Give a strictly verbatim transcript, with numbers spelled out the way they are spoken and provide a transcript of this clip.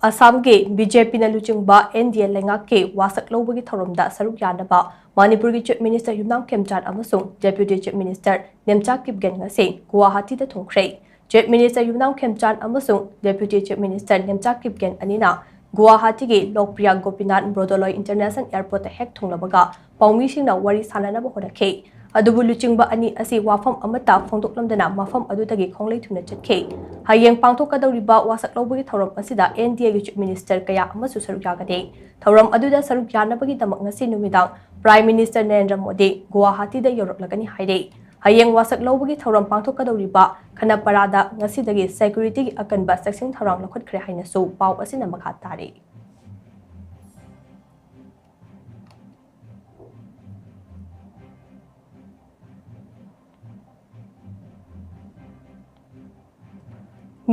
ꯑꯁꯥꯝꯒꯤ B J ꯄꯤꯅ ꯂꯨꯆꯤꯡꯕ ꯑꯦꯟ ꯗꯤ ꯑꯦ ꯂꯩꯉꯥꯛꯀꯤ ꯋꯥꯁꯛ ꯂꯧꯕꯒꯤ ꯊꯧꯔꯝꯗ ꯁꯔꯨꯛ ꯌꯥꯅꯕ ꯃꯅꯤꯄꯨꯔꯒꯤ Chief Minister ꯌꯨꯝꯅꯥꯝ ꯈꯦꯝꯆꯥꯟ ꯑꯃꯁꯨꯡ Deputy Chief Minister Nemcha Kipgen ꯉꯁꯤ ꯒꯨꯋꯥꯍꯥꯇꯤꯗ ꯊꯨꯡꯈ꯭ꯔꯦ꯫ Chief Minister ꯌꯨꯝꯅꯥꯝ ꯈꯦꯝꯆꯥꯟ ꯑꯃꯁꯨꯡ Deputy Chief Minister Nemcha Kipgen ꯑꯅꯤꯅ ꯒꯨꯋꯥꯍꯥꯇꯤꯒꯤ ꯂꯣꯛꯄ꯭ꯔꯤꯌꯥ ꯒꯣꯄꯤꯅꯥꯊ ꯕ꯭ꯔꯣꯗꯣꯂꯣꯏ International Airportꯇ ꯍꯦꯛ ꯊꯨꯡꯂꯕꯒ ꯄꯥꯎꯃꯤꯁꯤꯡꯅ ꯋꯥꯔꯤ ꯁꯥꯟꯅꯅꯕ ꯍꯣꯠꯅꯈꯤ꯫ ꯑꯗꯨꯕꯨ ꯂꯨꯆꯤꯡꯕ ꯑꯅꯤ ꯑꯁꯤ ꯋꯥꯐꯝ ꯑꯃꯠꯇ ꯐꯣꯡꯗꯣꯛꯂꯝꯗꯅ ꯃꯐꯝ ꯑꯗꯨꯗꯒꯤ ꯈꯣꯡꯂꯩ ꯊꯨꯅ ꯆꯠꯈꯤ꯫ ꯍꯌꯦꯡ ꯄꯥꯡꯊꯣꯛꯀꯗꯧꯔꯤꯕ ꯋꯥꯁꯛ ꯂꯧꯕꯒꯤ ꯊꯧꯔꯝ ꯑꯁꯤꯗ ꯑꯦꯟ ꯗꯤ ꯑꯦꯒꯤ Chief Minister ꯀꯌꯥ ꯑꯃꯁꯨ ꯁꯔꯨꯛ ꯌꯥꯒꯅꯤ꯫ ꯊꯧꯔꯝ ꯑꯗꯨꯗ ꯁꯔꯨꯛ ꯌꯥꯅꯕꯒꯤꯗꯃꯛ ꯉꯁꯤ ꯅꯨꯃꯤꯗꯥꯡ Prime Minister ꯅꯔꯦꯟꯗ꯭ꯔ ꯃꯣꯗꯤ ꯒꯨꯋꯥꯍꯥꯇꯤꯗ ꯌꯧꯔꯛꯂꯒꯅꯤ ꯍꯥꯏꯔꯤ꯫ ꯍꯌꯦꯡ ꯋꯥꯁꯛ ꯂꯧꯕꯒꯤ ꯊꯧꯔꯝ ꯄꯥꯡꯊꯣꯛꯀꯗꯧꯔꯤꯕ ꯈꯅꯄꯥꯔꯥꯗ ꯉꯁꯤꯗꯒꯤ securityꯒꯤ ꯑꯀꯟꯕ ꯆꯦꯛꯁꯤꯟ ꯊꯧꯔꯥꯡ ꯂꯧꯈꯠꯈ꯭ꯔꯦ ꯍꯥꯏꯅꯁꯨ ꯄꯥꯎ ꯑꯁꯤꯅ ꯃꯈꯥ ꯇꯥꯔꯤ꯫